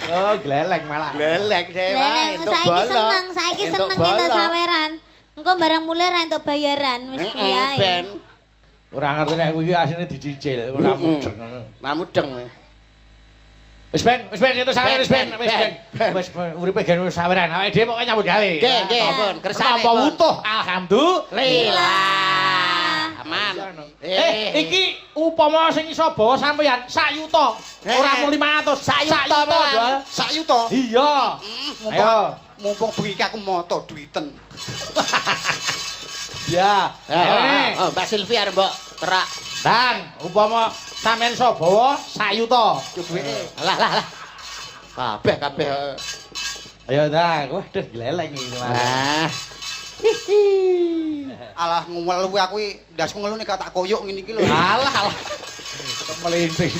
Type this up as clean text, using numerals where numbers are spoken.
Oh, gleleng malah. Gleleng saya Lah wae entuk saiki bolo. Seneng, saiki Entuk seneng entuk bolo. Saweran. Engko barang mulai ra entuk bayaran wis kuwi ae. Ben. Ora ngerti nek kuwi asline dicicil, ora mudeng. Ora mudeng. Wis ben itu saweran wis ben, Ben, wis ben. ben. Wis uripe gen wis saweran. Awake dhewe pokoke nyambut gawe. Nggih, nggih, pun kersane. Tanpa wutuh, alhamdulillah. Aman. Eh, iki upama sing iso bawa sampeyan sak yuta, ora mung 500, sak Sak yuta, yuta, Dol. Sak yuta. Iya. Mumpung Ayo. Mumpung bengi iki aku moto duiten. Ya. Ayo. Oh, Mbak Silvi arep mbok terak. Dan upama sampeyan iso bawa sak yuta. Yo duwite. Lah lah lah. Kabeh kabeh. Ayo dah, waduh gleleng iki. Ah. Alah, ngelu aku iki, ndasku ngelu nek tak koyok ngene iki lho. Alah alah. Melinting.